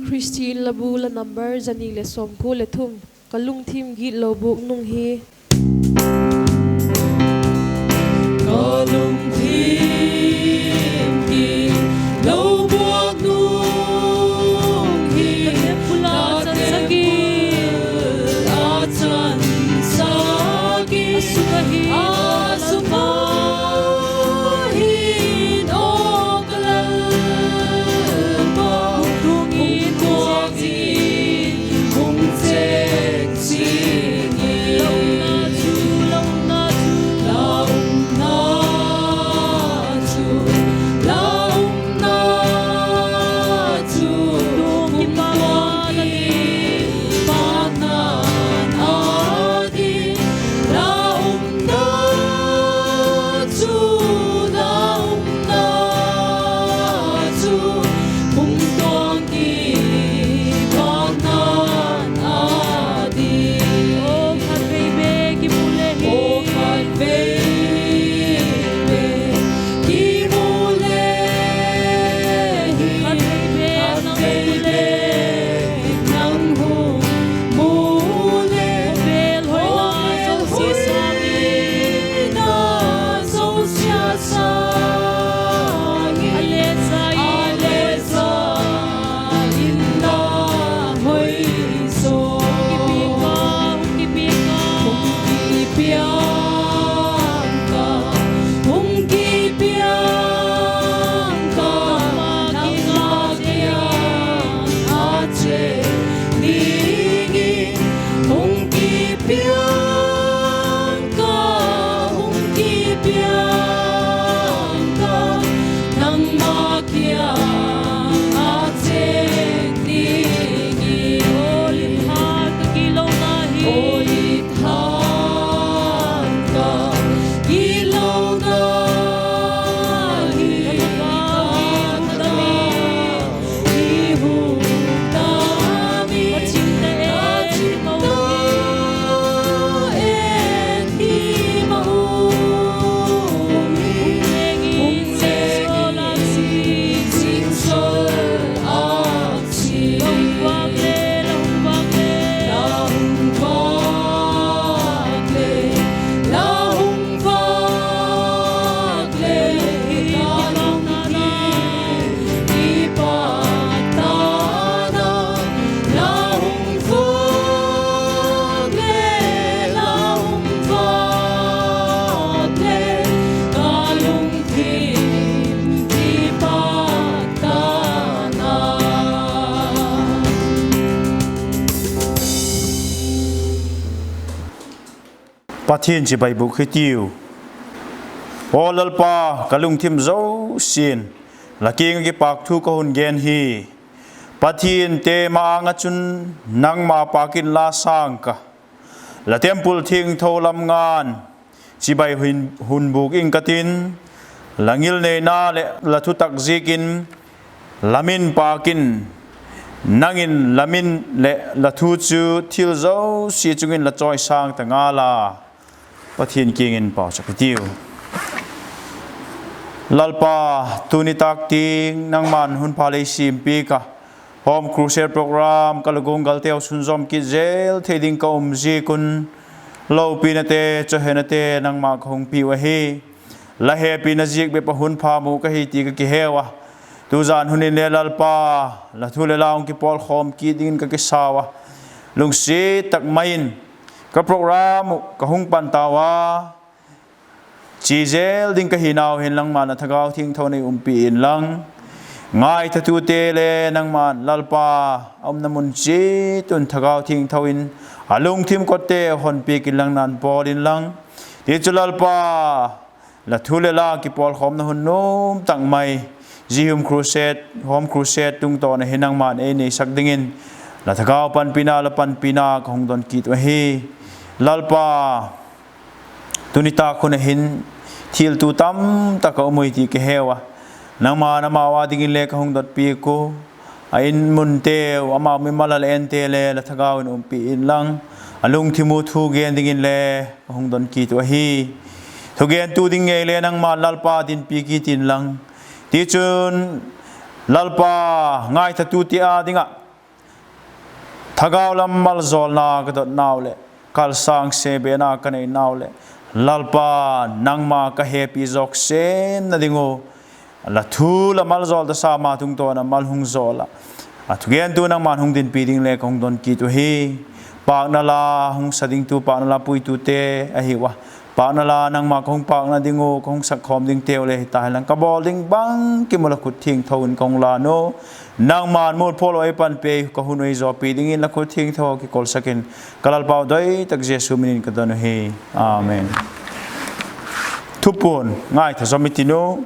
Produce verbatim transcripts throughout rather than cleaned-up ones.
Khristian Labu la number zani le sawmkua le thum, Ka lungthim gitlo buak nung hi. Ka lungthim gitlo buak nung hi, ka temple a chansak in, a chansak in, a suk ahi, a suk ahi, aw ka Lalpa, hung tuang in, hung chêng zing in, la umna chu, la umna chu, la umna chu, la umna chu, hung tuang in, pakna a ding, la umna chu, la umna chu, hung tuang in, pakna a ding. Aw khatvei bek kimu le hi, aw khatvei bek kimu le hi, khatvei bek nang hung mu le, bel hoina zosia sâng in, a le za in, a le za in la hoi zo, hung kipiak ka, hung kipiak ka, hung kipiak ka, hung kipiak ka, nangma kiang a chêng dingin, hung kipiak ka, hung kipiak ka, nangma kiang a chêng dingin. Aw lim thang ka gitlo na hi, aw lim thang ka gitlo na hi, ka thagau hi hung tam in, ka chingte en him a um, hung leng in, hung leng in, zingsol a si, zingsol a si, la hung vâk le, la hung vâk le, la hung vâk le, la hung vâk le, ka lungthim kipak ta na, la hung vâk le, la hung vâk le, ka lungthim kipak ta na. Pathian chibai bûk hitiu. Aw Lalpa, ka lungthim zosia'n la kiang ah kipak thu ka hun gen hi. Pathian te ma-âng ah chun nangma pâk in la sâng ka, la temple thiangtho lam nga'n chibai hun, hun bûk ing ka tin, la ngilneina leh la thutak ziakin la min pâk in, nang in la min leh la thu chu thil zosia chung in la chawisâng ta ngal a. Pathian kiang in pauchap hitiu. Lalpa, tuni tâk tiang nangma'n hun pha lei siampiak a, Home Crusade program ka luguang galteu sunzawm kit zel thei ding ka um ziak un, lopinate, chawhenate nangma ka hung piu ahi. La hepina ziak bep ah hun pha mu ka hi ti ka kiheu a, tuzan hun in le Lalpa, la thu leh la hung kipawlkhawm kit dingin ka kisau a, lungsiat tak mai in ka program uh ka hung pan tau a, chia zel ding ka hinau hin nangma'n la Thagau Thiangtho nei umpi inlang, ngaithatute le nangma'n Lalpa, a umna mun chiat un Thagau Thiangtho in a lungthim kotteu honpiak inlang, na'n pawl inlang. Tichun Lalpa, la thu leh la kipawlkhawmna hun nuam tak mai, zia Home Crusade, Home Crusade tungtawn ah hin nangma'n ei neisak dingin la Thagau panpina, la panpina ka hung don kit uh ahi. Lalpa, tuni tâk hun ah hin thiltu tamtak a um ui ti ka heu a, nangma'n amau â dingin le ka hung dotpiak u. A in munteu, amau mimal a la ente le la Thagau in umpi inlang, a lungthim uh thu gen dingin le ka hung don kit uh ahi. Thugentu ding ngei le nangma'n Lalpa dinpi kit inlang, tichun Lalpa, ngaithatute â ding ah thagau lam maljawlna ka dotnau leh, kalsâng se bena ka neinau leh, Lalpa, nangma ka hepi zawk semna ding uh, la thu la maljawl tasa ma tungtawn ah mal hung jawl ah, a thugentu nangma'n hung dinpi ding le ka hung don kit uhi. Pâkna la hung sa dingtu, pâkna la puitute ahiu a, pâkna la nangma ka hung pâkna ding uh, ka hung sakkhawm dingteu le hita hilang, ka bawl ding bangkim uh la khut thiangtho in ka hung lân u. Nangma'n mualpho lo ei panpi, ka hun uh ei zawpi dingin la khut thiangtho kikolsak in, ka Lalpau doi tak Jesu min in ka don uhi. Amen. Thupuan ngaitha zom i tin u.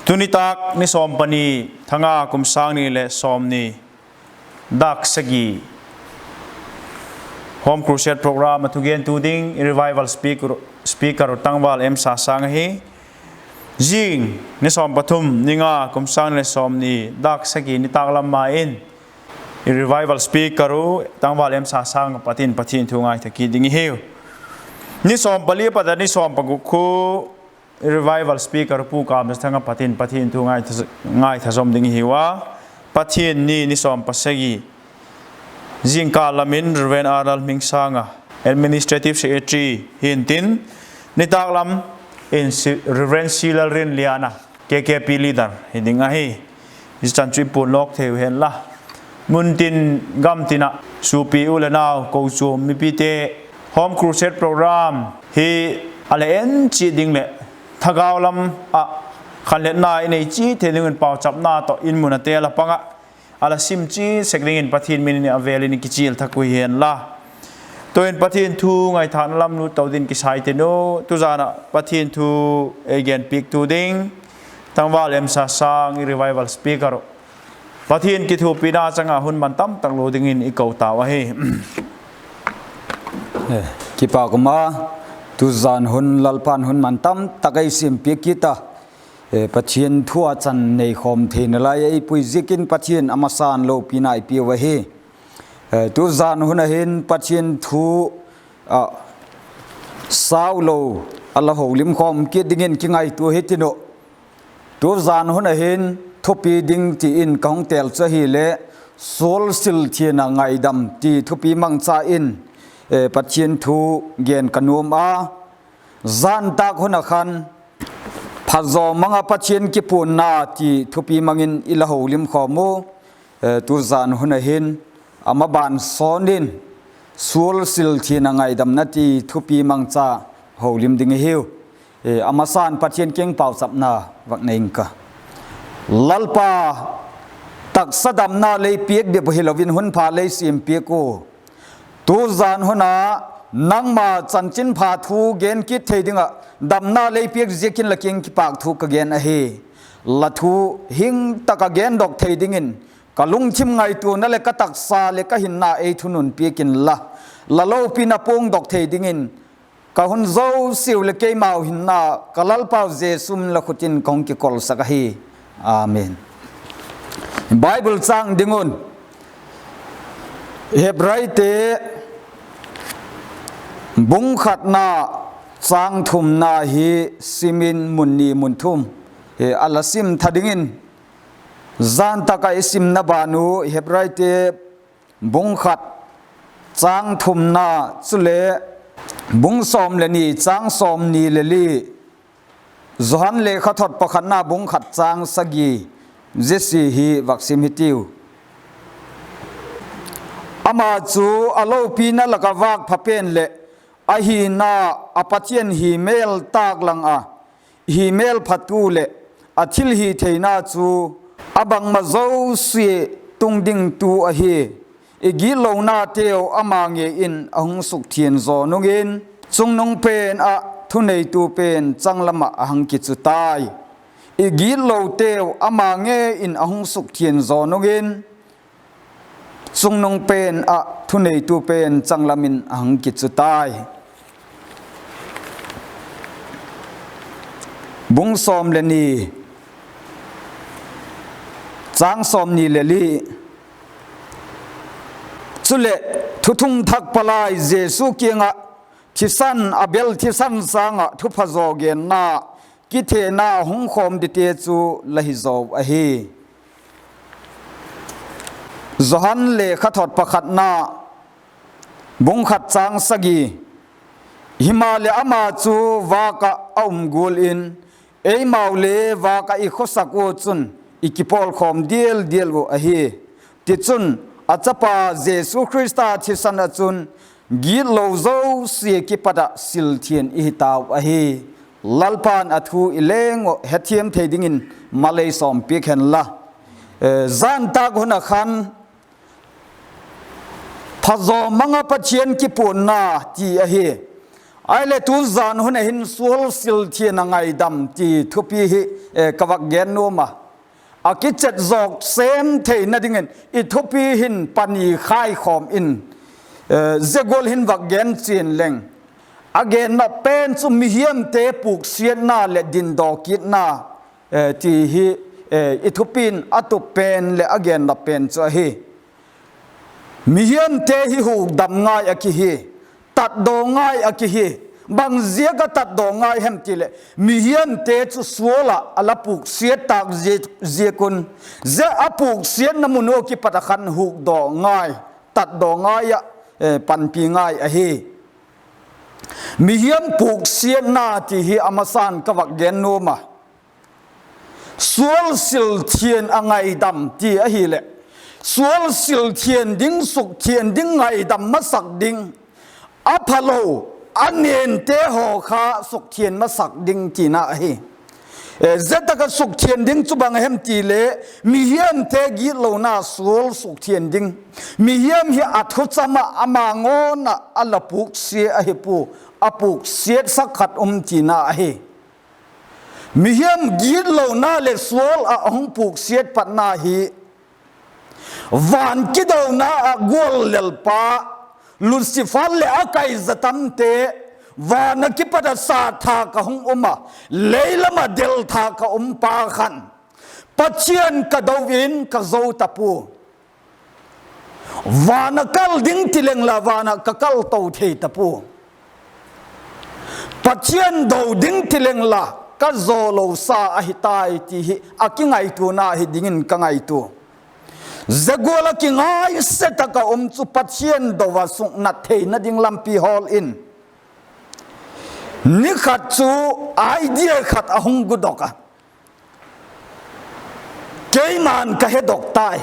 Tuni tâk ni sawm pani, tha nga, kum sâng ni leh sawmni, dâk sagi, Home Crusade program ah thugentu ding i revival speaker, speaker Tangval M Sasang ahi. Zing ni sawm pathum, ni nga, kum sâng ni leh sawmni, dâk sagi nitâk lam ma in i revival speaker u Tangval M Sasang a pat in Pathian thu ngaitha kit ding i hiu. Ni sawm pali pat a ni sawm paguk khu revival speaker Pu Kamzathang a pat in Pathian thu ngaitha, ngaitha zom ding i hiu a. Pathian ni, ni sawm pasagi, zingkâl lam in Reverend R Lalhmingsang a, Administrative Secretary hintin, nitâk lam in Reverend C Lalrinlian a, K K P leader hi ding ahi. Zia chan chu i puan lawk thei u hen la, muntin gamtin ah suapi u leh nau, kochuam mipite, Home Crusade program hi a la en chiat ding leh thagau lam ah khanletna i nei chiat thei dingin pauchapna tawh in mun a tel a pang ah, a la sim chiat sek dingin Pathian min in a vêl in i kichial thak u hi hen la. Tu'in Pathian thu ngaithâkna lam lût to dingin kisai tin u. Tuzan ah Pathian thu ei genpiaktu ding Tangval M Sasang i revival speaker uh, Pathian kithuapina chang ah hun man tam tak lua dingin i ko tau ahi. Kipâk um a, tuzan hun Lalpa'n hun man tam tak ei siampiak kit a, Pathian thu a chan neikhawm theina lai ei pui ziakin Pathian a masa'n lopina i piau ahi. Tuzan hun ah hin Pathian thu ah sau lo a la holimkhawm kit dingin kingaitua hi tin uh. Tuzan hun ah hin thupi ding ti in ka hung tel chu ahileh, Sual sil thiang a ngaidam ti thupi mangcha in Pathian thu gen ka nuam a. Zan tâk hun ah khan, Phazaw mang ah Pathian kipuanna ti thupi mang in i la holimkhawm u. Tuzan hun ah hin a maban sawn in, Sual sil thiang a ngaidamna ti thupi mangcha holim ding i hiu. A masa'n Pathian kiang pauchapna vak nei ing ka. Lalpa, taksa damna lei piak bep hilo in hun pha lei siampiak ua. Tuzan hun a nangma chanchinpha thu gen kit thei ding ah damna lei piak ziakin la kiang kipâk thu ka gen ahi. La thu hing tak a gendok thei dingin ka lungthim ngaituana leh ka taksa leh ka hinna ei thunun piak inla, la lopina puangdok thei dingin ka hun zosiau leh keimau hinna ka Lalpau Jesu min la khut in ka hung kikolsak ahi. Amen. Bible châng ding un, Hebraite bung khatna châng thumna hi sim in mun ni mun thum a la sim tha dingin, zan tak ah i simna ban u Hebraite bung khat châng thumna, chule bung sawm leh ni châng sawmni leh li, Johan lekhathot pakhatna bung khat châng sagi, zia sia hi vak sim hitiu. Ama chu a lopina lak ah vâk pha pen leh a hina a Pathian hi mêl tâk lang a, hi mêlphatu leh a thilhitheina chu a bangma zosia tung dingtu ahi. I gitlonateu ama ngei in a hung sukthiang zaw nung in, chungnung pen ah thuneitu pen changlam ah a hung kichu tai. I gitloteu ama ngei in a hung sukthiang zaw nung in, chungnung pen ah thuneitu pen changlam in a hung kichu tai. Bung sawm leh ni, châng sawmni leh li. Chuleh, thuthung thak palai Jesu kiang ah thisan, Abel thisan sâng ah thupha zaw genna, kithena hung khawm dingte chu la hi zaw uh ahi. Johan lekhathot pakhatna, bung khat châng sagi. Himaleh, ama chu vâk ah a um gual in, eimau le vâk ah i khawsak ua chun i kipawlkhawm dial dial uh ahi. Tichun, a chapa Jesu Khrista thisan ah chun gitlo zosia kipat ah silthiang i hi tau ahi. Lalpa'n a thu i leng uh hethiam thei dingin malei sawmpiak hen la. Zan tâk hun ah khan, phazaw mang ah Pathian kipuanna ti ahi. Ahileh, tu zan hun ah hin sual silthiang ah ngaidam ti thupi hi ka vak gen nuam a. A kichet zawk sêm theina dingin i thupi hin pani khaikhawm in, zia gual hin vak gen chian leng, a genna pen chu mihiamte puksiatna leh dindaw kitna ti hi i thupi'n a tup pen leh a genna pen chu ahi. Mihiamte hi hukdam ngai a kihi, tatdaw ngai a kihi. Bang ziak ah tatdaw ngai hem ti leh, mihiamte chu sual ah a la puksiat tâk ziak un, zia a puksiatna mun ua kipat ah khan hukdaw ngai, tatdaw ngai ah panpi ngai ahi. Mihiam puksiatna ti hi a masa'n ka vak gen nuam a. Sual silthiang ah ngaidam ti ahileh, sual silthiang ding, sukthiang ding, ngaidam masak ding, a phalo, a nente haw kha sukthiang masak ding tina ahi. Zia tak ah sukthiang ding chu bang hem ti leh, mihiamte gitlona sual sukthiang ding. Mihiam hi a thucham ah ama ngawn ah a la puksia ahi pua, a puksiatsak khat um tina ahi. Mihiam gitlona leh sual ah a hung puksiat patna hi van kidona ah gual lelpa Lucifer leh a kaizatamte van ah kipat ah sat thâk a hung um a, lei lam ah del thâk a um pa khan, Pathian ka do in ka zo ta pua. Van ah kal ding ti leng la van ah ka kal to thei ta pua. Pathian do ding ti leng la ka zawlo sa ahi tai ti hi a kingaituana hi dingin ka ngaitua. Zia gual ah kingaise tak ah um chu Pathian do ah suknat theina ding lampi hawl in, ni khat chu idea khat a hung gudok a. Keima'n ka hedok tai.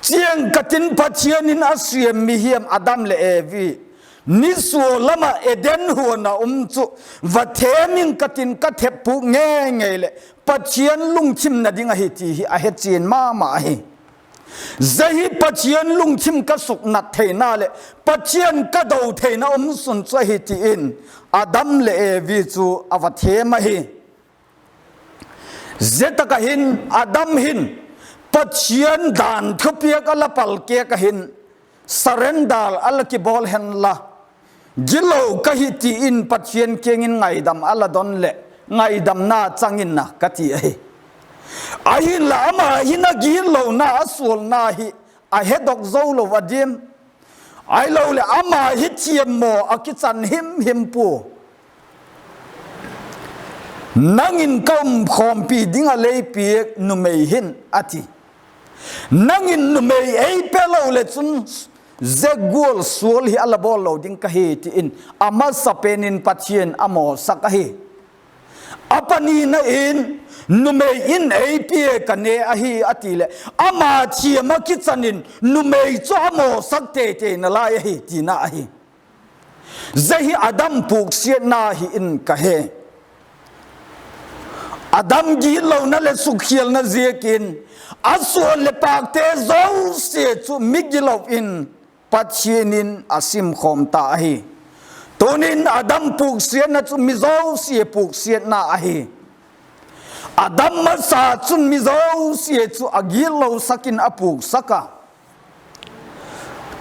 Chiang ka tin Pathian in a siam mihiam Adam leh Evi, nisual lam ah Eden huan ah um chu va thêm ing ka tin ka thep puk ngei ngei leh Pathian lungthimna ding ahi ti hi a hechian ma ma ahi. Zia hi Pathian lungthim ka suknat theina leh Pathian ka do theina um sun chu ahi ti in Adam leh Evi chu a va thêm ahi. Zia tak ah hin Adam hin Pathian dan thupiak a la palkêk ah hin surrender a la kibawl hen la, gilo ka hi ti in Pathian kiang in ngaidam a la don leh ngaidamna chang in a ka ti ahi. Ahinla ama hin a gitlona, a sualna hi a hedok zo lo a diam? Ahiloleh ama hi thiammaw a kichan him him pua. Nang in ka umkhawmpi ding ah lei piak numei hin, a ti. Nang in numei ei pe lo leh chun zia gual sual hi a la bawl lo ding ka hi ti in a masapen in Pathian a mawsak ahi. A panina in, numei in ei pia ka ne ahi a ti leh, ama thiam ah kichan in numei chu a mawsak tei tei nalai ahi tina ahi. Zia hi Adam puksiatna hi in ka he. Adam gitlona leh sukkhialna ziakin a suan leh pâkte zosia chu migilo in Pathian in a simkhawm ta ahi. Tunin Adam puksiatna chu mi zosia puksiatna ahi. Adam masa chun mi zosia chu a gitlosak in a puksak a.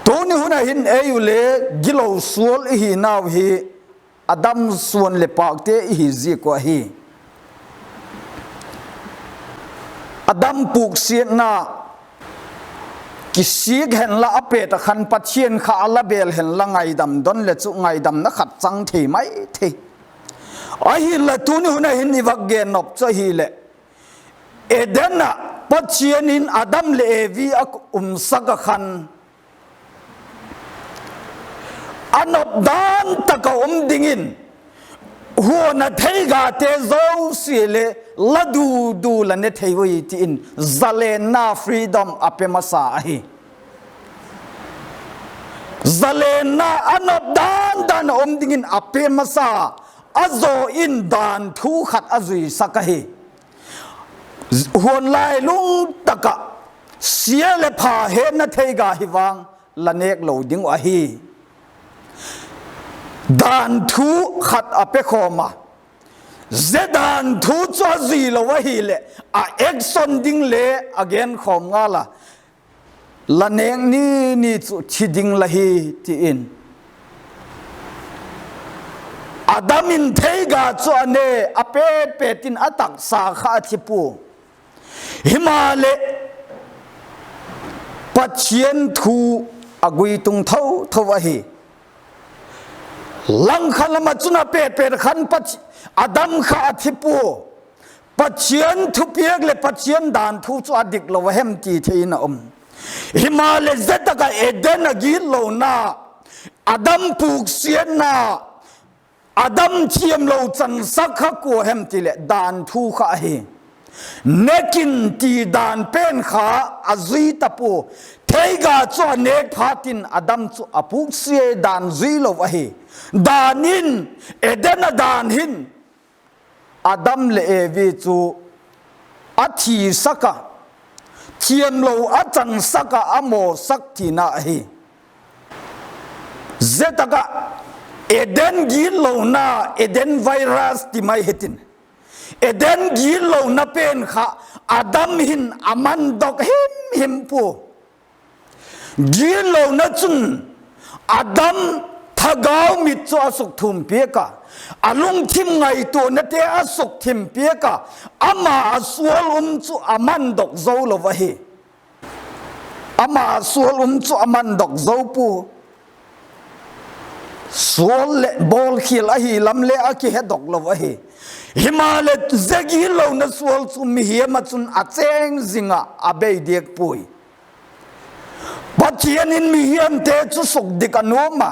Tuni hun ah hin ei u le gilo sual i hinau hi Adam suan leh pâkte i hi ziak uh ahi. Adam puksiatna kisik hen la, a pêt ah khan Pathian kha a la bêl hen la, ngaidam don leh chu ngaidamna khat chang thei mai thei. Ahinla tuni hun ah hin i vak gen nop chu ahileh, Eden ah Pathian in Adam leh Evi a umsak ah khan, a nop dan tak ah um dingin, huan a theigate zosia leh la du du la ne thei ui ti in zalenna freedom a pe masa ahi. Zalenna a nop dan dan a um dingin a pe masa, a zaw in dan thu khat a zuisak ahi. Huan lailung tak ah sia leh pha hetna theiga hi vang la nêk lo ding uh ahi. Dan thu khat a pe khawm a, zia dan thu chu a zui lo ahileh, a action ding le a genkhawm ngal a, la nêk ni ni chu thi ding la hi, ti in Adam in theiga chu a ne, a pet pet in a taksa kha a thi pua. Himaleh, Pathian thu a guitung tho tho ahi. Langkhat lam ah chun a pet pet khan Pathi-, Adam kha a thi pua. Pathian thupiak leh Pathian dan thu chu a dik lo a hem ti thei in a um. Himaleh, zia tak ah Eden a gitlona, Adam puksiatna, Adam thiamlo chansak kha kua hem ti leh dan thu kha ahi. Nêk in ti dan pen kha a zui ta pua. Theiga chu a nêk phat in Adam chu a puksia dan zui lo ahi. Dan in, Eden a dan hin Adam leh Evi chu a thisak a, thiamlo a chansak ah a mawsak tina ahi. Zia tak ah Eden gitlona, Eden virus ti mai hitin, Eden gitlona pen kha Adam hin a mandok him him pua. Gitlona chun Adam thagau mit chu a sukthum piak a, a lungthim ngaituanate a sukthim piak a, ama a sual um chu a mandok zo lo ahi. Ama a sual um chu a mandok zo pua. Sual leh bawlkhial ahi lam le a kihedok lo ahi. Himaleh, zia gitlona sual chu mihiam ah chun a chêng zing ah a bei diak puai. Pathian in mihiamte chu sukdik a nuam a,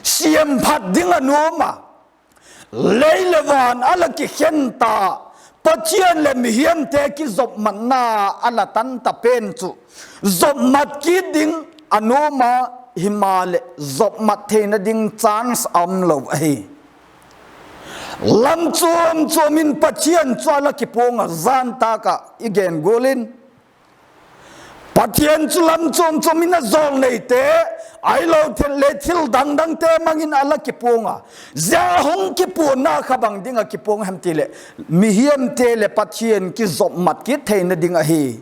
siamphat ding a nuam a, lei leh van a la kikhen ta, Pathian leh mihiamte kizopmatna a la tan ta pen chu zopmat kit ding a nuam a, himaleh zopmat theina ding chance a um lo ahi. Lam chuam chuam in Pathian chu a la kipuang a, zan tâk ah i gen gual in, Pathian chu lam chuam chuam in a jawlneite, ahilo thil le thil dang dangte mang in a la kipuang a. Zia hung kipuanna kha bang ding ah kipuang hem ti leh, mihiamte leh Pathian kizopmat kit theina ding ahi.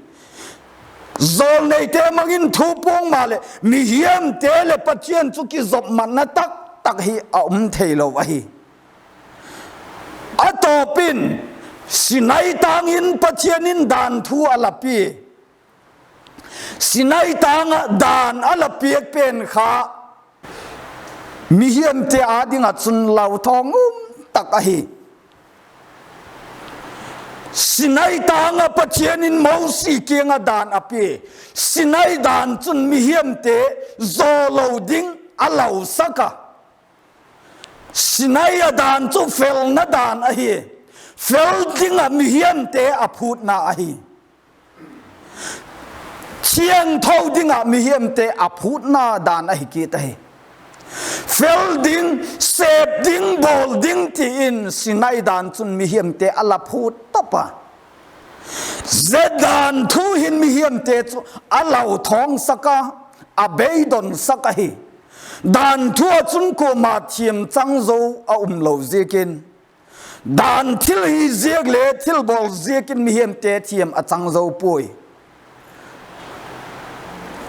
Jawlneite mang in thu puang maleh, mihiamte leh Pathian chu kizopmatna tak tak hi a um theilo ahi. A tawp in, Sinai tâng in Pathian in dan thu a la pia. Sinai tâng ah dan a la piak pen kha mihiamte â ding ah chun lauthawng um tak ahi. Sinai tâng ah Pathian in Mosi kiang ah dan a pia. Sinai dan chun mihiamte zawlo ding a lausak a. Sinai a dan chu felna dan ahi. Fel ding ah mihiamte a phûtna ahi. Thiangtho ding ah mihiamte a phûtna dan ahi kit ahi. Fel ding, sep ding, bawl ding ti in Sinai dan chun mihiamte a la phût tap a. Zia dan thu hin mihiamte chu a lauthawngsak a, a beidonsak ahi. Dan thu ah chun kuama thiam chang zo a um lo ziakin, dan thil hi ziak le thilbawl ziakin mihiamte thiam a chang zo puai.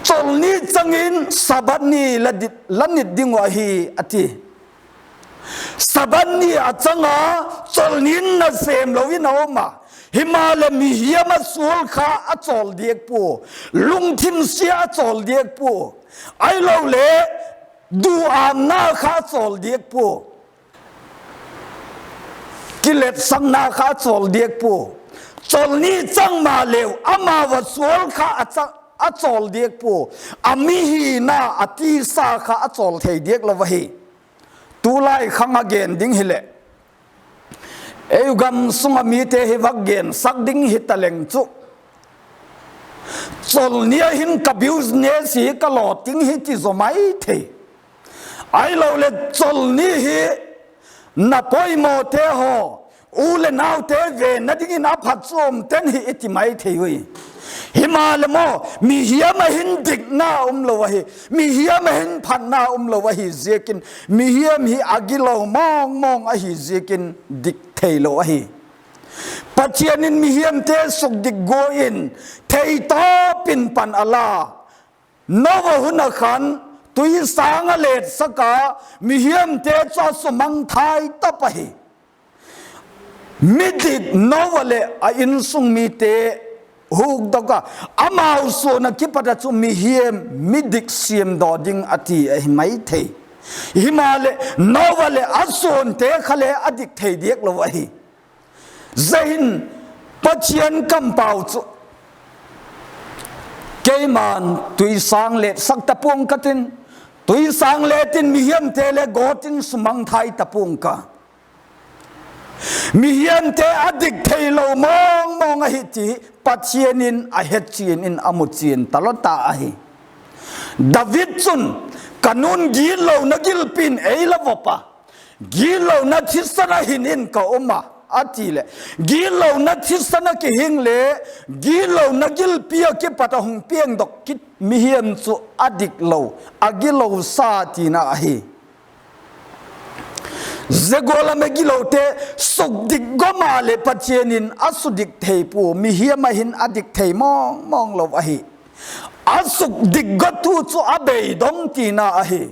Cholni chang in Sabbath ni la nit ding uh ahi, a ti. Sabbath ni a chang a, cholni in nasêm lo in a um a. Himaleh mihiam a sual kha a chawl diak pua, lungthim sia a chawl diak pua. Ahilole, duâmna kha a chawl diak pua, kiletsakna kha a chawl diak pua. Cholni chang maleu, amau a sual kha a chawl diak pua, a mihina a tisa kha a chawl thei diak lo ahi. Tulai khang a gen ding hileh, ei gam sung a mite hi vak gensak ding hitaleng chu, cholni a hin ka business hi ka lawting hi ti zaw mai thei. Ahiloleh cholni hi na poimawte haw, u leh naute vena dingin a phat chu um ten hi i ti mai thei ui. Himaleh maw, mihiam a hin dikna um lo ahi, mihiam a hin phatna um lo ahi ziakin, mihiam hi a gilo mawngmawng ahi ziakin dik theilo ahi. Pathian in mihiamte sukdik gual in theitawp in pan a la. Noah hun a khan tui sâng a letsak a, mihiamte chu a sumangthai tap ahi. Midik Noah leh a insung mite hukdok a, amau suan ah kipat ah chu mihiam midik siamdaw ding a ti ahi mai thei. Himaleh Noah leh a suante kha le a dik thei diak lo ahi. Zia hin Pathian kampau chu, keima'n tui sâng letsak ta pua'ng ka tin, tui sâng let in mihiamte le gawt in sumangthai ta pua'ng ka. Mihiamte a dik theilo mawngmawng ahi ti Pathian in a hechian in a muchian talo ta ahi. David chun, ka nun gitlona gilpi'n ei la vop a, gitlona thisan a hin in ka um a, a ti leh, gitlona thisan a kihing le, gitlona gilpi ah kipat a hung piangdok kit mihiam chu a dik lo, a gilo sa tina ahi. Zia gual a megilote sukdik gawm a leh Pathian in a sudik thei pua, mihiam a hin a dik thei mawngmawng lo ahi. A sukdik gawtu chu a beidong tina ahi.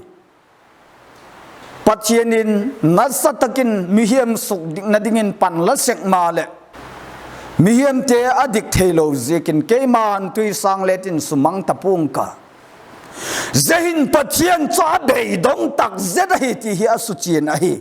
Pathian in nasa tak in mihiam sukdikna dingin pan la sek maleh, mihiamte a dik theilo ziakin keima'n tui sâng let in sumang ta pua'ng ka. Zia hin Pathian chu a beidong tak zet ahi ti hi a suchian ahi.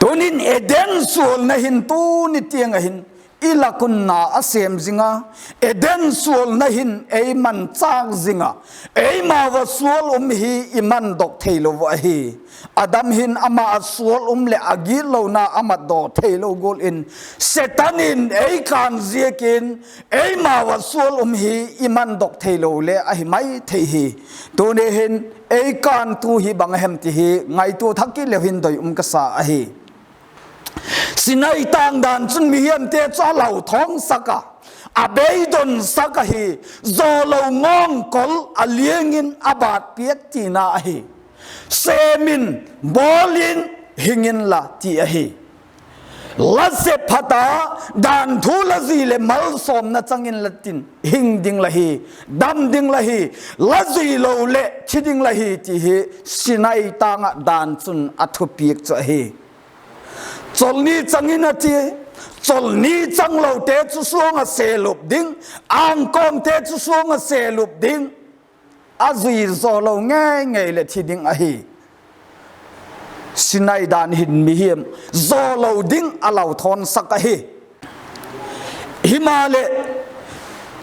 Tunin Eden sualna hin tuni tiang ah hin i lak un na a sêm zing a, Eden sualna hin ei manchâk zing a, eimau a sual um hi i mandok theilo ahi. Adam hin ama a sual um leh a gitlona a matdaw theilo gual in, Setan in ei kân ziakin eimau a sual um hi i mandok theilo le ahi mai thei hi. Tuni hin ei kântu hi bang a hem ti hi ngaitua thak kit leu hin doi um ka sa ahi. Sinai tâng dan chun mihiamte chu a lauthawngsak a, a beidonsak ahi, zawlo ngawngkol a liang in a bât piak tina ahi. Sêm in, bawl in, hing inla ti ahi. La sep phat a, danthu la zui leh malsawmna chang inla tin hing ding la hi, dam ding la hi, la zui lo leh thi ding la hi ti hi Sinai tâng ah dan chun a thupiak chu ahi. Cholni chang in a ti, cholni changlote chu suang ah selup ding, angkawmte chu suang ah selup ding, a zui zawlo ngeingei leh thi ding ahi. Sinai dan hin mihiam zawlo ding a lauthawngsak ahi. Himaleh,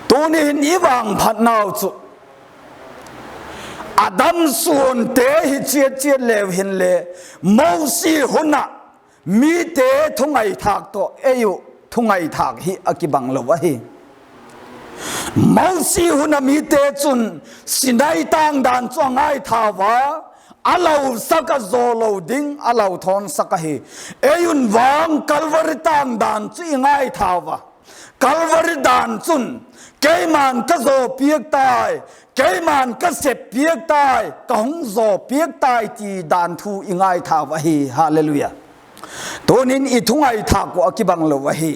tuni hin i vangphatnau chu Adam suante hi chiat chiat leu hinle, Mosi hun ah mite thungaithâk tawh ei uh thungaithâk hi a kibang lo ahi. Mosi hun a mite chun Sinai tâng dan chu a ngaithau a, a lausak a, zawlo ding a lauthawngsak ahi. Ei un vang Kalvari tâng dan chu i ngaithau a, Kalvari dan chun, keima'n ka zaw piak tai, keima'n ka sep piak tai, ka hung zaw piak tai ti dan thu i ngaithau ahi. Hallelujah. Tunin i thungaithâk uh a kibang lo ahi.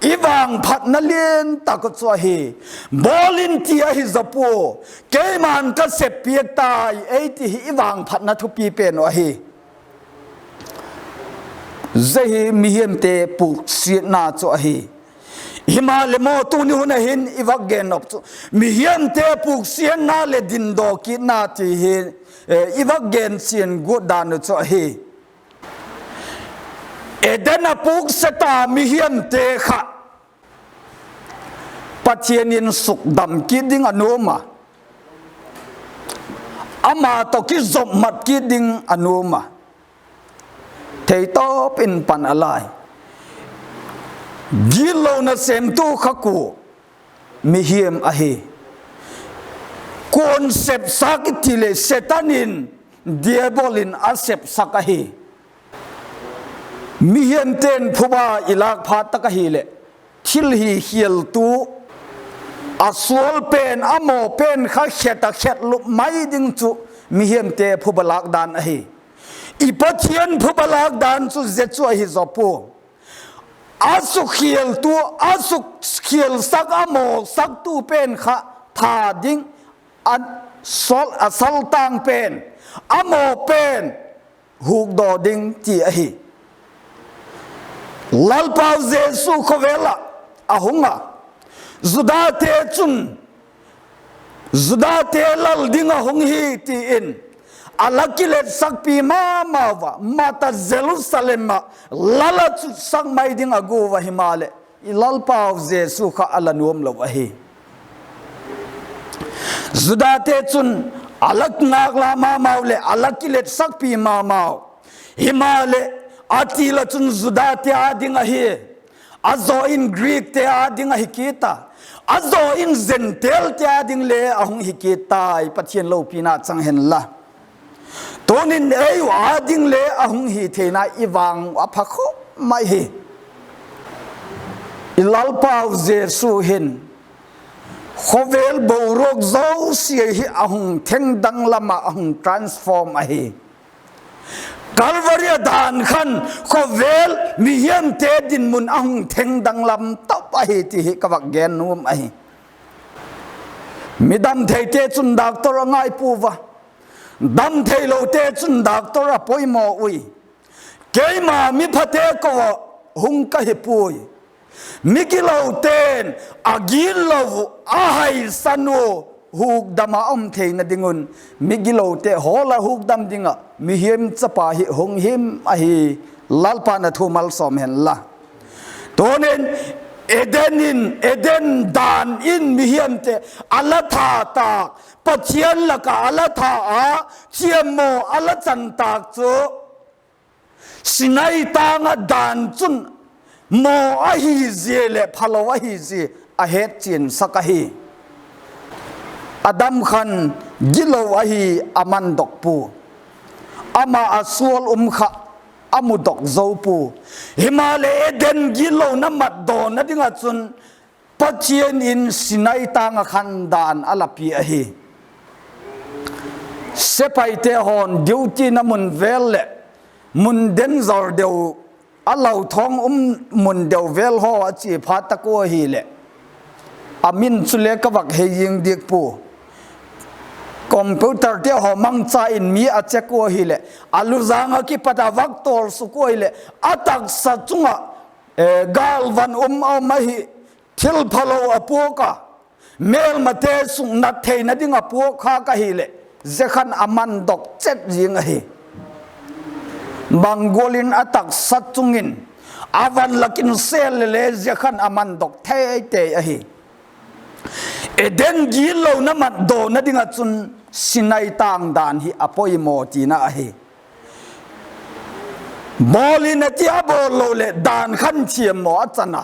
I vangphatna lian tak uh chu ahi, bawl in ti ahi zaw pua, keima'n ka sep piak tai ei ti hi i vangphatna thupi pen uh ahi. Zia hi mihiamte puksiatna chu ahi. Himaleh maw, tuni hun ah hin i vak gen nop chu, mihiamte puksiatna leh dindaw kitna ti hi i vak gen chian guat dan uh chu ahi. Eden a pûkse ta mihiamte kha Pathian in sukdam kit ding a nuam a, ama tawh kizopmat kit ding a nuam a, theitawp in pan a lai. Gitlona sêmtu kha kua? Mihiam ahi. Kua'n sepsak i ti leh, Setan in, Diabol in a sepsak ahi. Mihiamte'n phuba i lâk phat tak ahileh, thil hi khialtu, a sual pen, a maw pen kha khet a khet lup mai ding chu mihiamte phuba lâk dan ahi. I Pathian phuba lâk dan chu zia chu ahi zaw pua. A sukhialtu, a sukkhialsak, a mawsaktu pen kha tha ding, a sal, a saltâng pen, a maw pen hukdaw ding ti ahi. Lalpau Jesu khawvel ah a hung a, Judate chun, Judate lal ding a hung hi ti in a la kiletsakpi ma mau a, mat a Jerusalem ah lal a chutsak mai ding a gua a, himaleh i Lalpau Jesu kha a la nuam lo ahi. Judate chun a la ngâkla ma mau leh a la kiletsakpi ma mau. Himaleh, a til ah chun Judate â ding ahi, a zaw in Greekte â ding ahi kit a, a zaw in Gentilete â ding le a hung hi kit tai. Pathian lopina chang hen la. Tunin ei u â ding le a hung hi theina i vang a pha khawp mai hi. I Lalpau Jesu hin khawvel boruak zosia hi a hung thengdang lam ah a hung transform ahi. Calvary a dan khan khawvel mihiamte dinmun a hung thengdang lam top ahi ti hi ka vak gen nuam ahi. Mi dam theite chun doctor a ngai pua a, dam theilote chun doctor a poimaw ui. Keima miphate ko ah hung ka hi puai. Migilote'n a gitlo uh, a haisan uh hukdam a um theina ding un, migilote hawl a hukdam ding ah mihiam chapa hi hung him ahi. Lalpa'n a thu malsawm hen la. Tunin Eden in, Eden dan in mihiamte a la tha tâk, Pathian lak ah a la tha a, thiammaw a la chan tâk chu Sinai tâng ah dan chun maw ahi zia leh phalo ahi zia a hetchiansak ahi. Adam khan gilo ahi, a mandok pua. Ama a sual um kha a mudok zo pua. Himaleh Eden gitlona matdawna ding ah chun Pathian in Sinai tâng ah khan dan a la pia ahi. Sepaite haw'n duty-na mun vêl leh mun danger deu, a lauthawng um mun deu vêl haw a chia phat tak ua ahileh, a min chule ka vak hei zing diak pua. Computerte haw mangcha in mi a check ua ahileh, a luzâng ah kipat a vak tawl suk ua ahileh, a taksa chung ah gâlvan um a um ahi, thil phalo a puak a, mêlmate suknat theina ding a puak khâk ahileh, zia khan a mandok chet zing ahi. Bang gual in a taksa chung in a van lak in sêl lele, zia khan a mandok thei tei ahi. Eden gitlona matdawna ding ah chun Sinai tâng dan hi a poimaw tina ahi. Bawl in a ti a, bawl lo leh dan khan thiammaw a chan a.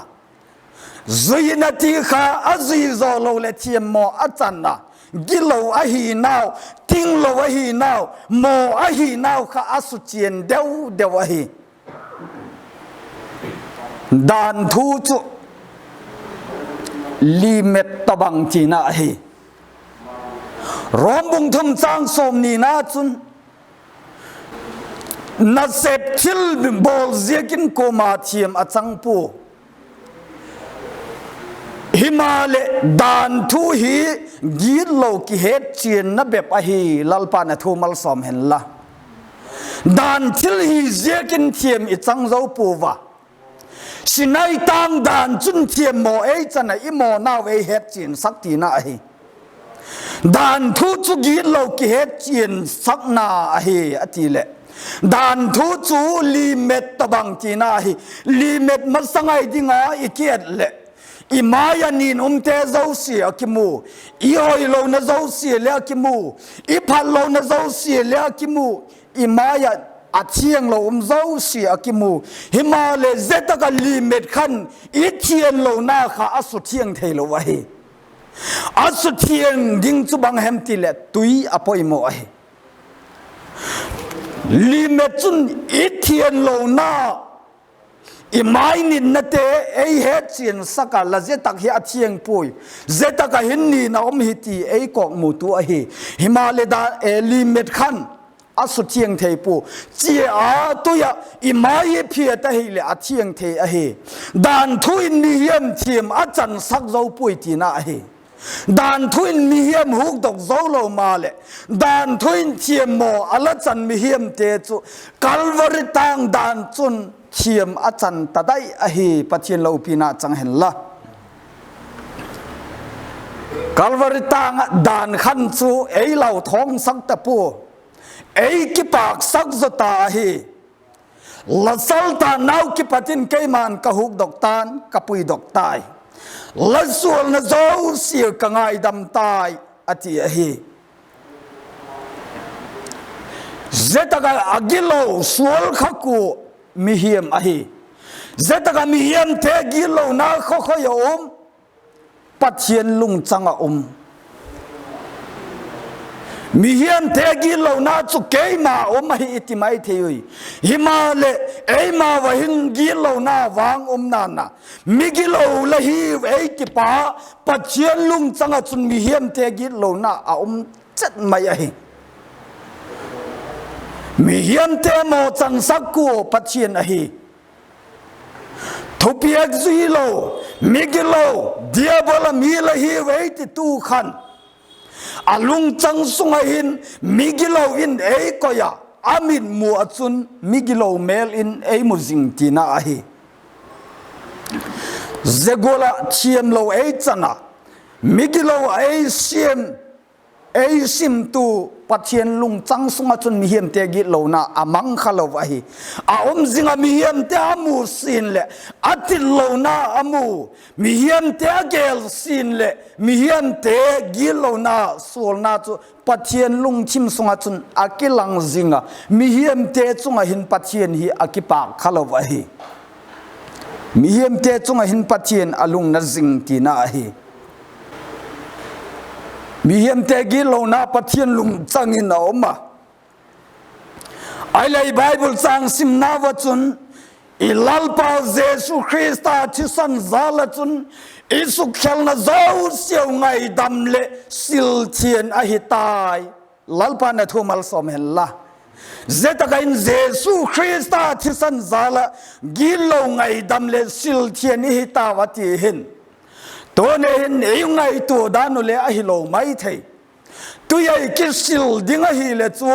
Zui in a ti kha, a zui zaw lo leh thiammaw a chan a. Gilo ahinau, tinglo ahinau, maw ahinau kha a suchian deu deu ahi. Dan thu chu limit tawhbang tina ahi. Rom bung thum châng sawmnina chun, nasep thil bawl ziakin kuama thiam a chang pua. Himaleh dan thu hi gitlo kihetchianna bep ahi, Lalpa'n a thu malsawm hen la. Dan thil hi ziakin thiam i chang zo pua a. Sinai tâng dan chun thiammaw ei chan a, i mawnau ei hetchiansak tina ahi. Dan thu chu gitlo kihetchiansakna ahi a ti leh, Danthu chu limet tawhbang tina hi. Limet masang ai ding a i kiet leh, i mai ah nin umte zosia a kimu, i hoilona zosia le a kimu, i phatlona zosia le a kimu, i mai ah a thianglo um zosia a kimu. Himaleh zia tak ah limet khan i thianlona kha a suthiang theilo ahi. A suthiang ding chu bang hem ti leh tui a poimaw ahi. Limet chun i thianlona, i mai ninnate ei hetchiansak a, la zia tak hi a thiang puai, zia tak ah hin nin a um hi ti ei kawkmutu ahi. Himaleh limet khan a suthiang thei pua. Chia a tui ah i mai i phiat ahileh a thiang thei ahi. Danthu in mihiam thiam a chansak zo puai tina ahi. Danthu in mihiam hukdok zo lo maleh, danthu in thiammaw a la chan mihiamte chu Calvary tâng dan chun thiam a chan ta dai ahi. Pathian lopina chang hen la. Calvary tâng ah dan khan chu ei lau thawngsak ta pua, ei kipâksak zaw ta ahi. La saltannau kipat in keima'n ka hukdok ta'n, ka puidok tai, la sualna zosia ka ngaidam tai, a ti ahi. Zia tak ah a gilo sual kha kua? Mihiam ahi. Zia tak ah mihiamte gitlona kha khoi a um? Pathian lungchang ah um. Mihiamte gitlona chu keima um ahi i ti mai thei ui. Himaleh eima va hin gitlona vang um na'n a, migilo la hiu ei ti pa, Pathian lungchang ah chun mihiamte gitlona a um chet mai ahi. Mihiamte mawchansak kua? Pathian ahi. Thupiak zui lo, migilo, diabol a mi la hiu ei titu khan, a lungchang sung ah hin migilo in ei koi a, a mitmu ah chun migilo mêl in ei mu zing tina ahi. Zia gual ah thiamlo ei chan a, migilo a ei siam, ei simtu Pathian lungchang sung ah chun mihiamte gitlona a mang kha lo ahi. A um zing ah mihiamte a mu sin leh, a titlona a mu, mihiamte a gel sin leh, mihiamte gitlona sualna chu Pathian lungthim sung ah chun a kilang zing a, mihiamte chung ah hin Pathian hi a kipâk kha lo ahi. Mihiamte chung ah hin Pathian a lungna zing tina ahi. Mihiamte gitlona Pathian lungchang in a um a. Ahileh Bible châng simna va chun, i Lalpa Jesu Khrista thisan jal ah chun i sukkhelna zosiau ngaidam leh silthiang ahi tai. Lalpa'n a thu malsawm hen la. Zia tak ah in Jesu Khrista thisan jal ah gitlo, ngaidam leh silthiang i hi tau a ti hin, tuni hin ei ngaitua dan u le ahilo mai thei. Tui ah i kisil ding ahileh chu,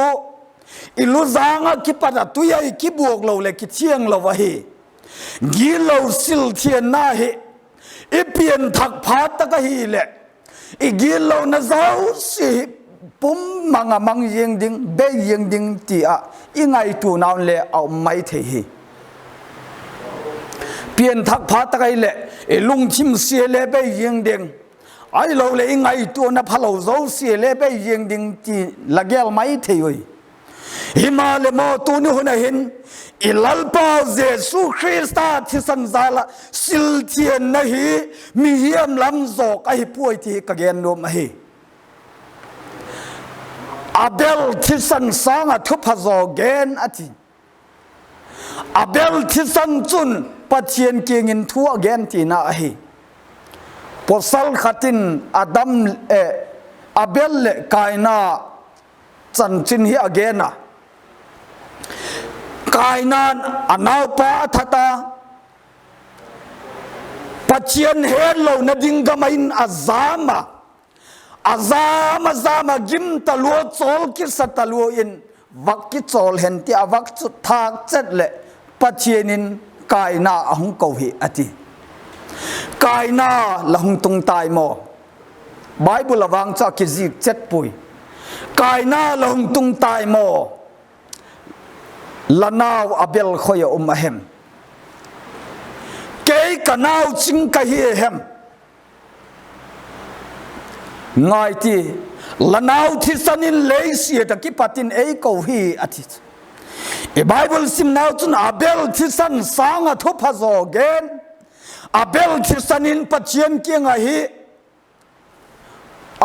i luzâng ah kipat ah tui ah i kibuak lo leh kithiang lo ahi. Gitlo silthiangna hi i pianthak phat tak ahileh, i gitlona zosia hi pum mang ah mang ziang ding, bei ziang ding ti ah i ngaituanau le a um mai thei hi. Pianthak phat tak ahileh, i lungthim sia le bei ziang ding, ahiloleh i ngaituana phalo zosia le bei ziang ding ti la gel mai thei ui. Himaleh maw, tuni hun ah hin i Lalpa Jesu Khrista thisan jal ah silthiangna hi mihiam lam zawk ahi puai ti ka gen nuam ahi. Abel thisan sâng ah thupha zaw gen a ti. Abel thisan chun Pathian kiang in thu a gen tina ahi. Pawsal khat in Adam, eh, Abel leh Kaina chanchin hi a gen a. Kaina'n a naupa a that a, Pathian hetlona ding gam ah in a jam a, a jam a jam a, gim talua, chawl kisa talua in, vak kichawl hen ti a vak chut thâk chet leh Pathian in Kaina a hung ko hi a ti. Kaina, la hung tung tai maw? Bible ah vang chu a kizik chet puai. Kaina, la hung tung tai maw? La nau Abel khoi ah um a hem? Kei ka nau ching ka hi a hem? Ngai ti, la nau thisan in lei siat ah kipat in ei ko hi, a ti. I Bible simnau chun Abel thisan sâng ah thupha zaw gen. Abel thisan in Pathian kiang ahi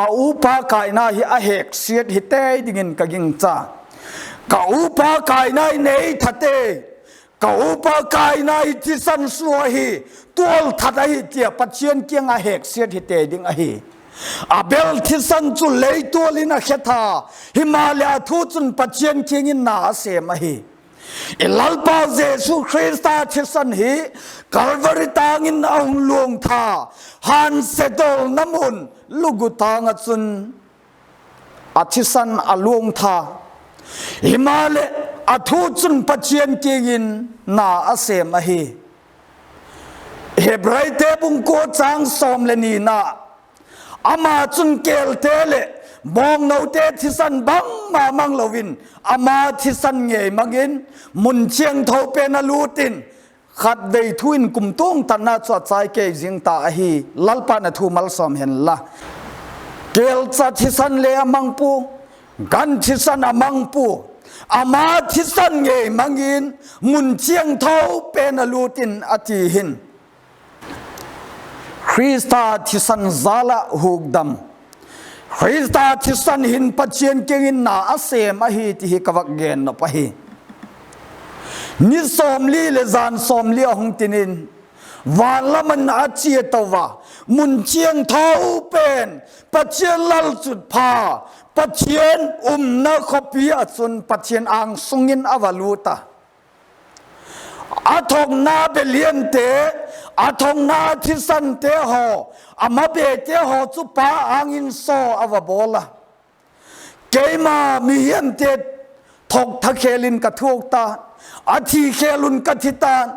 a upa Kaina hi a hêksiat hi tei dingin ka gingcha. Ka upa Kaina in ei that e, ka upa Kaina hi thisan sua hi, tual that ahi tia Pathian kiang a hêksiat hi tei ding ahi. Abel thisan chu leitual in a khe tha, himaleh a thu chun Pathian kiang in na a sêm ahi. I Lalpa Jesu Khrista thisan hi Kalvari tâng in a hung luang tha, hânsia dawlna mun lugu tâng ah chun a thisan a luang tha. Himaleh a thu chun Pathian kiang in na a sêm ahi. Hebraite bung kua châng sawm leh nina, ama chun kêlte leh bawngnote thisan bangma mang lo in, ama thisan ngei mang in, mun thiangtho pen a lût in, khatvei thu in kumtuang tatna chu a chai kei zing ta ahi. Lalpa'n a thu malsawm hen la. Kêlcha thisan le a mang pua, gan thisan a mang pua, ama thisan ngei mang in, mun thiangtho pen a lût in, a ti hin. Khrista thisan jal ah hukdam, Khrista thisan hin Pathian kiang in na a sêm ahi ti hi ka vak gen nop ahi. Ni sawmli leh jan sawmli a hung tin in, van lam ah a chia to a, mun thiangtho pen, Pathian lalchutpha, Pathian umna khawpi ah chun Pathian âng sung in a va lût a. A thokna beliamte, a thokna thisante haw, a mabete haw chu Pa âng in saw a va bawl a. Keima mihiamte thok tha khêl in ka thuak ta'n, a thi khêl un ka thi ta'n,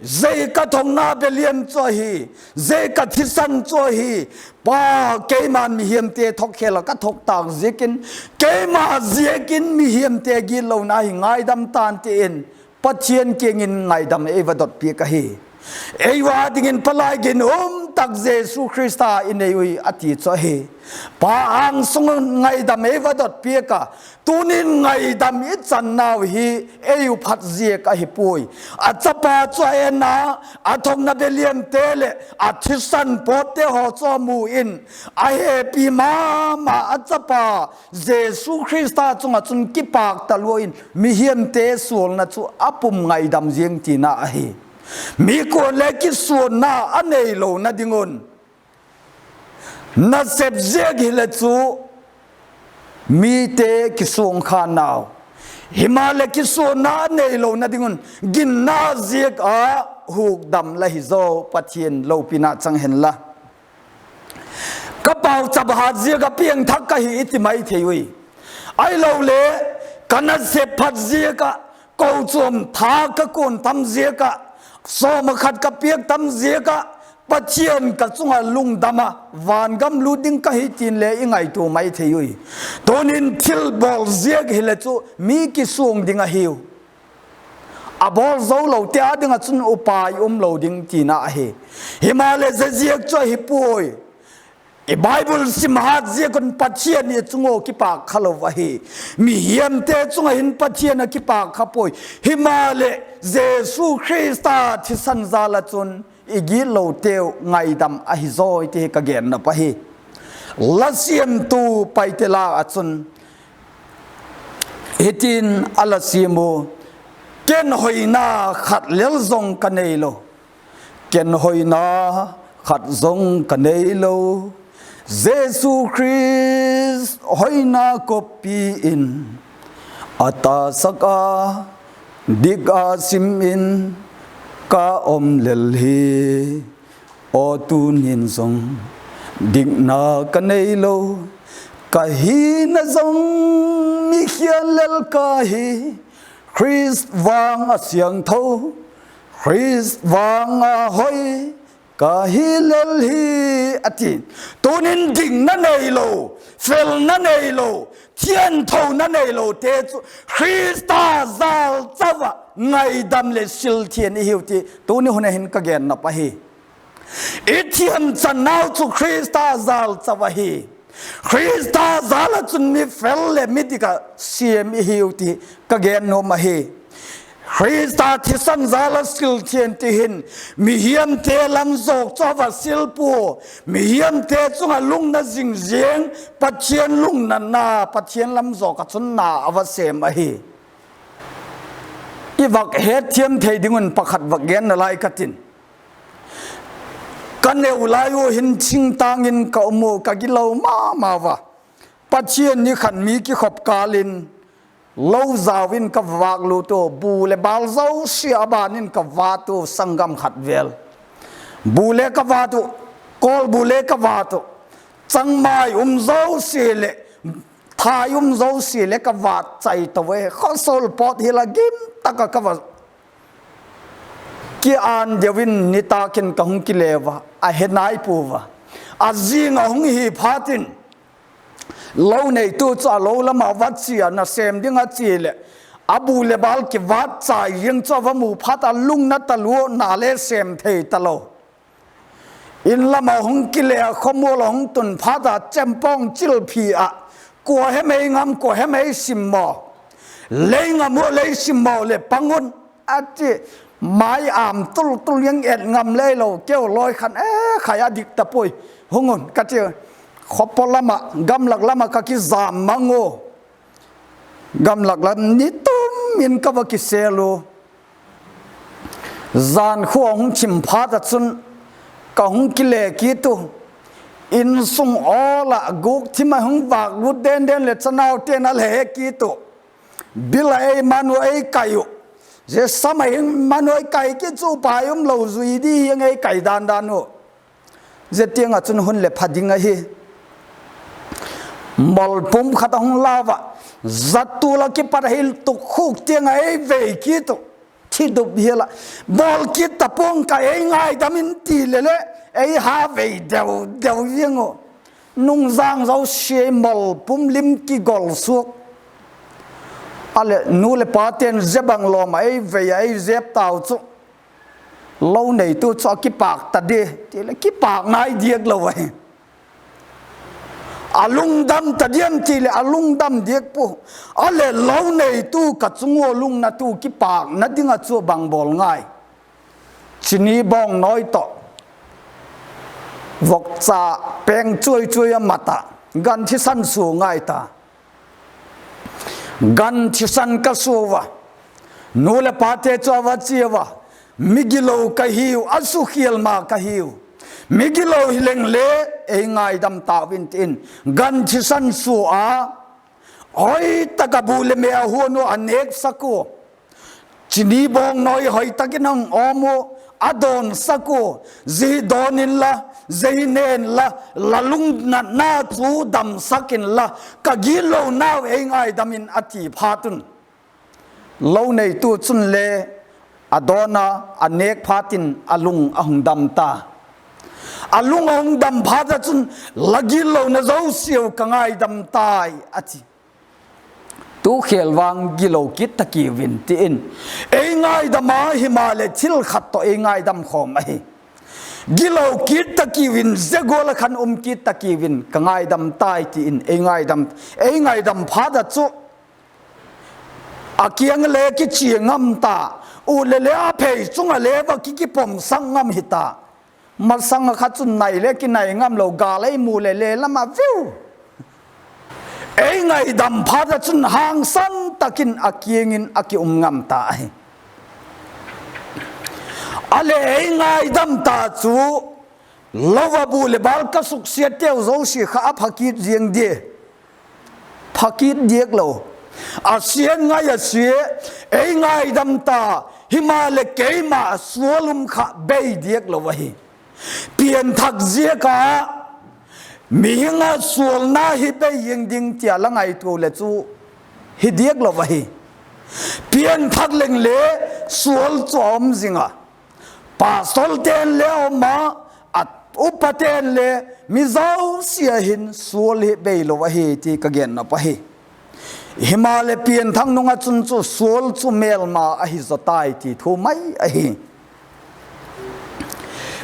zia ka thokna beliam chu ahi, zia ka thisan chu ahi, Pa, keima'n mihiamte thok khêl ah ka thok tâk ziakin, keima ziakin mihiamte gitlona hi ngaidam ta'n, ti in Pathian kiang in ngaidam ei va dot piak ahi. Ei ua dingin palai ginum tak Jesu Khrista i nei ui a ti chu ahi. Pa âng sung ngaidam ei va dot piak a, tunin ngaidam i channau hi ei u phat ziak ahi puai. A chapa chu a en a, a thokna beliamte leh a thisan pawtte haw chu a mu in, a hepi ma ma a chapa Jesu Khrista chung ah chun kipâk talua in mihiamte sualna chu a pum ngaidam ziang tina ahi. Mi kuan le kisuanna a neilona ding un, nasep ziak hileh chu mite kisuang kha nau, himaleh kisuanna a neilona ding un ginna ziak a hukdam la hi zaw, Pathian lopina chang hen la. Ka pauchap hat ziak ah piangthak ka hi i ti mai thei ui. Ahilole, ka nasep phat ziak ah, kochuam tha ka kuan tam ziak ah, sawm ah khat ka piak tam ziak ah, Pathian ka chung ah lungdam a, van gam lût ding ka hi tin le i ngaitua mai thei ui. Tunin thil bawl ziak hileh chu mi kisuang ding ahiu. A bawl zo lote â ding ah chun upai um lo ding tina ahi. Himaleh zia ziak chu ahi puai. I Bible sim hat ziak un Pathian i chung ua kipâk kha lo ahi. Mihiamte chung ah hin Pathian a kipâk kha puai. Himaleh Jesu Khrista thisan jal ah chun i gitloteu ngaidam ahi zawi ti hi ka gen nop ahi. La siamtu Paite la ah chun hitin a la siam u: Ken hoina khat lel zong ka neilo, ken hoina khat zong ka neilo, Jesu Khrist hoina kawppi in a tasak a, dik a sim in ka om lel hi. Aw tunin zong dikna ka neilo, ka hina zong mi khial lel ka hi. Khrist vang a siangtho, Khrist vang a hoi, ka hi lel hi, a ti. Tunin dingna neilo, felna neilo, thiangthona neilote chu Khrista jâlchau ah ngaidam leh silthiang i hiu ti tuni hun a hin ka gen nop ahi. I thiamchannau chu Khrista jâlchau ahi. Khrista jâl ah chun mi fel leh mi dik ah siam i hiu ti ka gen nuam ahi. Khrista thisan jâl ah silthiang ti hin, mihiamte lam zawk chu a va sil pua, mihiamte chung ah lungna zing ziang, Pathian lungnatna, Pathian lam zawk ah chun na a va sêm ahi. I vak hetthiam thei ding un pakhat vak gen nalai ka tin. Ka neu lai ua hin thingtâng in ka um ua, ka gilo ma ma ua. Pathian ni khan mi kikhop kâl in, lo zau in ka vâk lût ua, bu leh bâl zosia a ban in ka vât ua, sanggam khat vêl. Bu le ka vât uh, kawlbu le ka vât uh, changmai um zosia leh, thai um zosia leh ka vât chai to e, khawsawl pawt hi la gim tak ah ka va ki an deu in nitâk in ka hung kile ua, a he nai pua ua. A zing a hung hi phat in, lo neitu chu a lo lam ah va chia, na sêm ding a chia leh, a bu leh bâl kivât chai ziang chu a va mu phat a lungna talua, na le sêm thei talo. In lam ah hung kile a, khawmual a hung tun phat a chempawng chilphi ah, kua hem ei ngam, kua hem ei simmaw, lei ngam ua lei simmaw leh pang un, a ti. Mai âm tul tul ziang, et ngam lei lo, keu lawi khan, e, khai a dik ta puai, hung un ka ti. Khawpaw lam ah, gamlak lam ah ka kizam mang ua, gamlak lam ni tum in ka va kisêl ua. Jan khua hung chim phat ah chun ka hung kile kit uh, insung awl ah gûk thim ah hung vâk lût den den leh chanaute'n a le he kit uh. Bil ah ei man uh, ei kai uh. Zia sam ah hin man uh, ei kai kit chu upai um lo, zui di hiang ei kai dan dan uh. Zia tiang ah chun hun leh pha ding ahi. Mol pum khat a hung lau ah, zattul ah kipat a hil tuk khuk tiang ah ei vei kit uh. Thidup hial ah, bawl kit ta pua'ng ka, ei ngaidam in ti le le, ei ha vei deu deu ziang uh. Nungzâng zosia mol pum lim kigol suak. A leh nu leh pate'n zia bang lawm ah ei vei ah ei zep tau chu, lo neitu chu a kipâk ta di ti leh kipâk nai diak lo ahi. A lungdam ta diam ti leh a lungdam diak pua. A leh lo neitu, ka chung ua lungnatu kipâkna ding ah chu bang bawl ngai? Chini bawng nawi tawh, vokcha peng chuai chuai a mat ah, gan thisan sua ngai ta. Gan thisan ka sua ua, nu leh pate chu a va chia ua, migilo ka hiu, a sukhial ma ka hiu. Migilo hi leng le, ei ngaidam tau in ti in, gan thisan sua a, hoi tak ah bu leh me a huan ua, a nêksak ua. Chini bawng nawi hoi tak in hung awm ua, a dawnsak ua. Zia hi dawn inla, zia hi ne inla, la lungnatna chu damsak inla, ka gitlonau ei ngaidam in a ti phat un, lo neitu chun le a dawn a, a nêk phat in a lung a hung dam ta. A lung a hung dam phat ah chun, la gitlona zosiau ka ngaidam tai, a ti. Tu khêl vang gilo kit ta kiu in ti in, ei ngaidam a, himaleh thil khat tawh ei ngaidam khawm ahi. Gilo kit ta kiu in, zia gual ah khan um kit ta kiu in, ka ngaidam tai ti in ei ngaidam, ei ngaidam phat ah chu, a kiang le kichia ngam ta, ut leh le a phei chung ah le va ki, kipomsak ngam hi ta. Masang ah kha chun nai le kinai ngam lo, gâl ei mu leh le lam ah viu. Ei ngaidam phat ah chun hangsan tak in a kiang in a ki um ngam ta ahi. A leh ei ngaidam ta chu, lo ah bu leh bâl ka suksiatteu zosia kha a pha kit ziang dia? Pha kit diak lo. A sian ngai a sia, ei ngaidam ta, himaleh keima sual um kha bei diak lo ahi. Pianthak ziak a mihing a sualna hi bei ziang ding tia la ngaitua leh chu hi diak lo ahi. Pianthak leng le sual chu a um zing a. Pastorte'n le a um a, upate'n le mi zosia hin sual hi beilo ahi ti ka gen nop ahi. Himaleh pianthak nung ah chun chu sual chu mêlma ahi zaw tai ti thu mai ahi.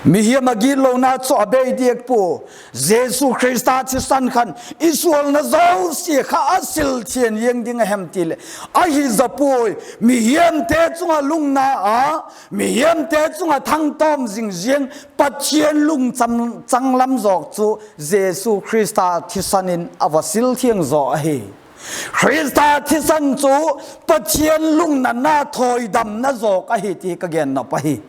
Mihing a gitlona chu a bei diak pua. Jesu Khrista thisan khan i sualna zosia kha a sil thiang ding a hem ti leh, ahi zaw puai. Mihingte chung ah lungna a, mihingte chung ah thangtawm zing ziang Pathian lungchang lam zawk chu Jesu Khrista thisan in a va sil thiang zaw ahi. Khrista thisan chu Pathian lungnatna thawidamna zawk ahi ti ka gen nop ahi.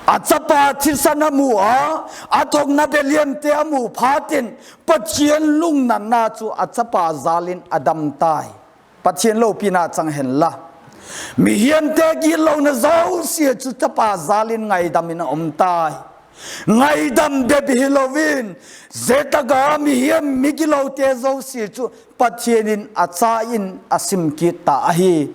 A chapa thisan a mu a, a thokna beliamte a mu phat in Pathian lungnatna chu a chapa jâl in a dam tai. Pathian lopina chang hen la. Mihingte gitlona zosia chu chapa jâl in ngaidam in a um tai. Ngaidam bep hilo in, zia tak a mihing migilote zosia chu Pathian in a cha in a sim kit ta ahi.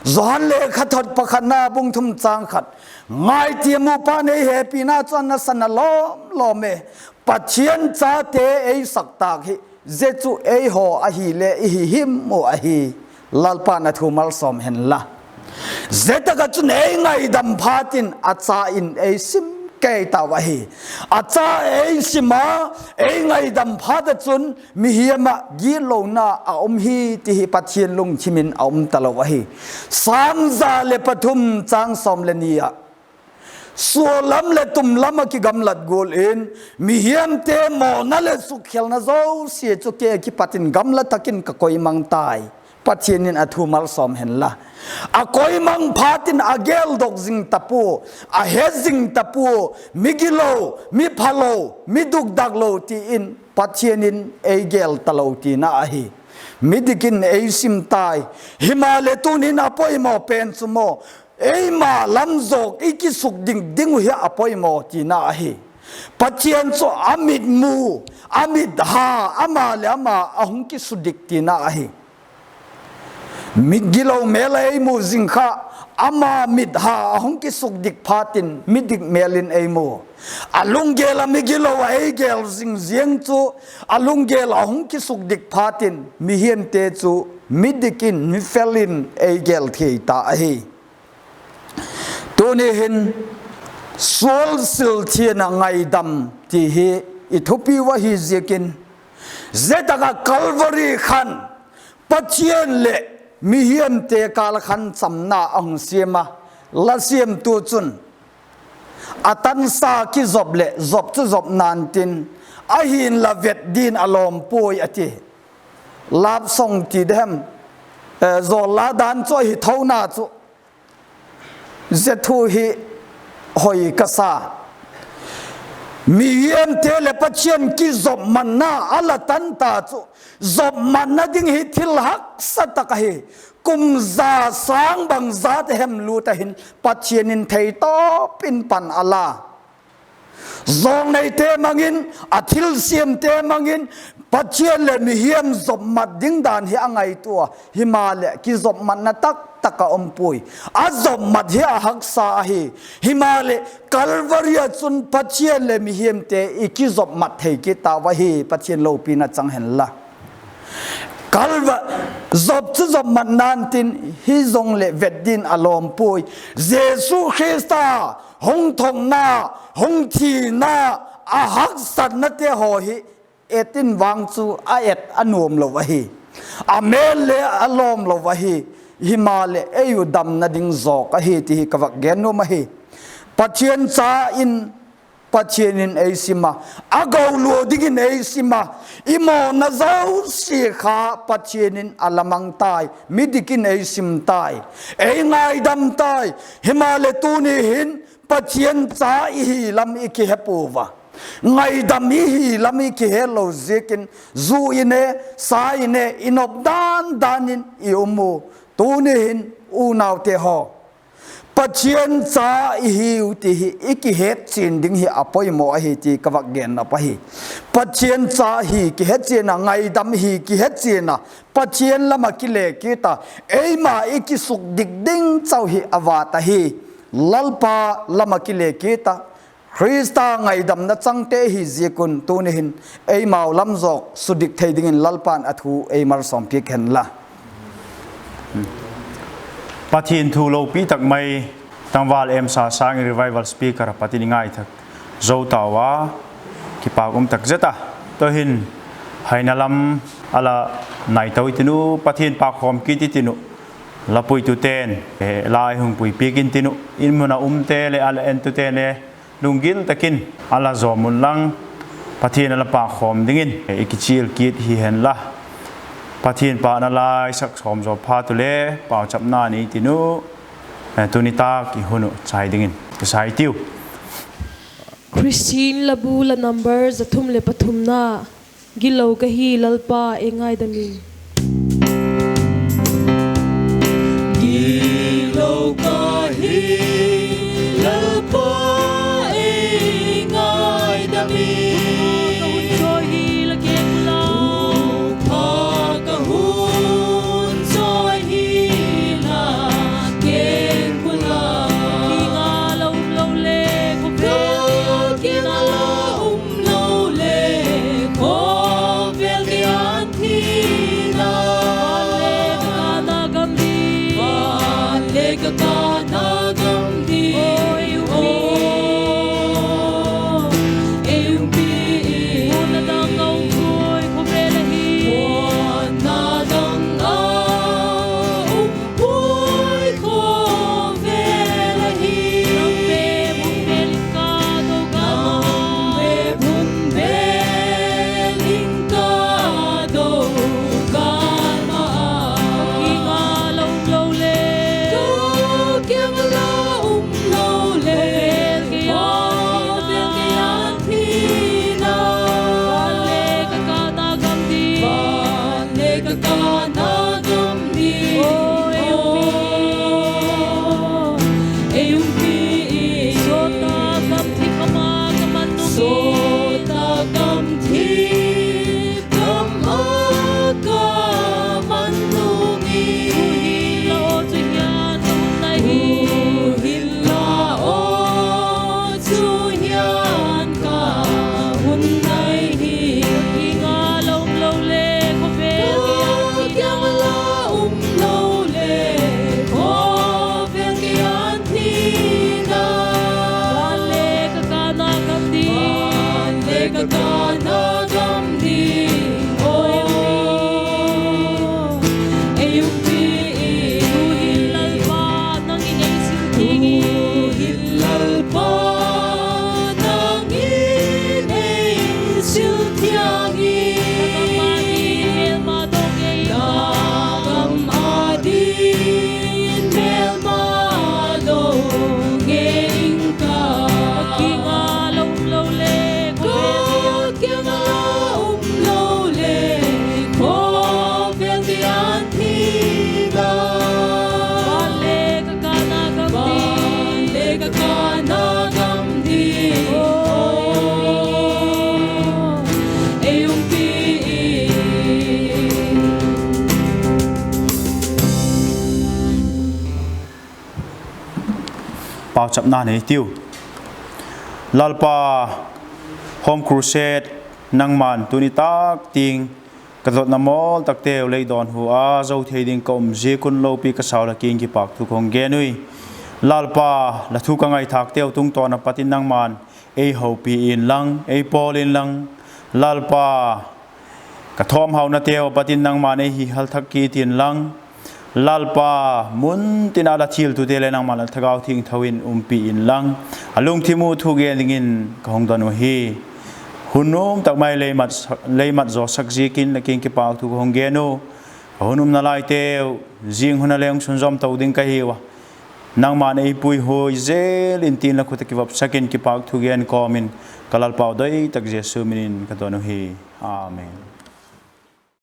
Johan lekhathot pakhatna bung thum châng khat, Ngai, ti a mupa'n ei hepina chu a nasan a lawm lawm e. Pathian chate ei sak tâk hi, zia chu eihaw ahile i hi him uh ahi. Lalpa'n a thu malsawm hen la. Zia tak ah chun ei ngaidam phat in a cha in ei sim kei tau ahi. A cha ei sim a, ei ngaidam phat ah chun mihing ah gitlona a um hi ti hi Pathian lungthim in a um talo ahi. Sâm za leh pathum châng sawm leh ni ah, Sualam leh tumlam ah kigamlat gual in, mihingte mawna leh sukkhelna zosia chu kei ah kipat in gamla tak in ka koimang tai. Pathian in a thu malsawm hen la. A koimang phat in a geldok zing ta pua, a he zing ta pua, migilo, miphalo, midukdaklo ti in Pathian in ei gel talo tina ahi. Midik in ei sim tai. Himaleh tuni'n a poimaw pen chu maw, eima lam zawk i kisukdik ding uh hi a poimaw tina ahi. Pathian chu a mit mu, a mit ha, ama leh ama a hung kisukdik tina ahi. Migilo mêl ah ei mu zing kha, ama mit ha a hung kisukdik phat in midik mêl in ei mu. A lunggel ah migilo a ei gel zing ziang chu, a lunggel a hung kisukdik phat in mihingte chu midik in, mifel in ei gel thei ta ahi. Tuni hin sual sil thiang a ngaidam ti hi i thupi uh ahi ziakin, zia tak ah Calvary khan Pathian leh mihingte kâl khan chamna a hung siam a, la siamtu chun, a tansa kizop leh zop chu zop nan tin, ahinla vet din a lawm puai a ti. Love song ti dem, eh, zawlla dan chu ahi thona chu, zia thu hi hoi ka sa. Mihingte leh Pathian kizopmatna a la tan ta chu, zopmatna ding hi thil haksa tak ahi. Kum za sâng bang zat hem lût a hin Pathian in theitawp in pan a la. Zawlneite mang in, a thilsiamte mang in, Pathian leh mihing zopmat ding dan hi a ngaitua a, himaleh kizopmatna taktak a um puai. A zopmat hi a haksa ahi. Himaleh Calvary ah chun Pathian leh mihingte i kizopmat thei kit tau ahi, Pathian lopina chang hen la. Calva-, zop chu zopmat nan tin, hi zong leh vet din a lawm puai. Jesu Khrista hung thokna, hung thina, a haksatnate haw hi et in vang chu a et a nuam lo ahi. A mêl le a lawm lo ahi. Himaleh ei u damna ding zawk ahi ti hi ka vak gen nuam ahi. Pathian cha in, Pathian in ei sim a, a golua dingin ei sim a, i mawna zosia kha Pathian in a la mang tai, midik in ei sim tai, ei ngaidam tai. Himaleh tuni hin Pathian cha i hi lam i kihe pua a, ngaidam i hi lam i kihe lo ziakin, zu i ne, sa i ne, i nop dan dan in i um u. Tuni hin unaute haw, Pathian cha i hiu ti hi i kihetchian ding hi a poimaw ahi ti ka vak gen nop ahi. Pathian cha hi kihetchian a, ngaidam hi kihetchian a, Pathian lam ah kile kit a, eima i kisukdik ding chau hi a vat ahi. Lalpa lam ah kile kit a, Khrista ngaidamna changte hi ziak un tuni hin eimau lam zawk sudik thei dingin Lalpa'n a thu ei malsawm piak hen la. Pathian thu lopi tak mai tangval Emsa Sâng in Revival Speaker a pat in i ngaithak zo tau a, kipâk um tak zet a. Tu'hin haina lam a la nai to i tin uh, Pathian pâk khawm kit i tin uh, la puitute'n la ei hung pui piak in tin uh, in mun a umte leh a la entute'n le lunggil tak in a la zawm unlang, Pathian a la pâk khawm dingin i kichial kit hi hen la. Pathian pâkna la i sak sawm zaw phat ule pauchapna nei tin uh, tuni tâk i hun uh chai dingin kisa i tiu. Christine Labu, la number za thum leh pathumna. Gilo ka hi, Lalpa ei ngaidam in. Gilo ka hi, Lalpa ei ngaidam in. Thupha ka hun chawi hi la keng ula, thupha ka hun chawi hi la keng ula. Ka kiang a la um lo le, ka kiang a la um lo le, khawvel kei â'n thi na, van le ka kâna gam ding, van le ka kâna gam ding, aw ei umpi, aw ei umpi. Huan a dang a um puai khawvel ahi, huan a dang a um puai khawvel ahi. Nang bep hun bêl in ka do gam a, nang bep hun bêl in ka do gam a, ka kiang a la um lo le, ka kiang a la um lo le, khawvel kei â'n thi na, van le ka kâna gam ding, van le ka kâna gam ding, aw ei umpi, ei umpi. Sawltak gamthip gam ah ka man nung hi, sawltak gamthip gam ah ka man nung hi, tu hin la aw chu hian ka hun nai hi, tu hin la aw chu hian ka hun nai hi. Ka kiang a la um lo le, khawvel kei â'n thi na, ka kiang a la um lo le, khawvel kei â'n thi na, van le ka kâna gam ding, van le ka kâna gam ding, aw ei umpi. Tu hin Lalpa, nang in ei sil thiang in, tu hin Lalpa, nang in ei sil thiang in, la gam â ding mêlma daw ngei, la gam â ding mêlma daw ngei ing ka. Ka kiang a la um lo le, ka kiang a la um lo le, khawvel kei â'n thi na, van le ka kâna gam ding, van le ka kâna gam ding, aw ei umpi. Pauchapna nei tiu. Lalpa, Home Crusade nangma'n tuni tâk tiang ka dotna mawl takteu lei dawnhu a zo thei ding ka um ziak un lopi ka sau la kiang kipâk thu ka hung gen ui. Lalpa, la thu ka ngaithâkteu tungtawn a pat in nangma'n ei hopi inlang, ei pawl inlang, Lalpa, ka thawmhaunateu a pat in nangma'n ei hihal thak kit inlang, Lalpa, mun tin a la thiltute le nangma'n la Thagau Thiangtho in umpi inlang, a lungthim uh thu gen dingin ka hung don uhi. Hun nuam tak mai lei mat zawsak ziakin la kiang kipâk thu ka hung gen u. Ka hun umna laiteu, zing hun a le hung sunzawm to ding ka hiu a, nangma'n ei puihuai zel intin la khut ah kivopsak in kipâk thu gen kawm in, ka Lalpau doi tak Jesu min in ka don uhi. Amen.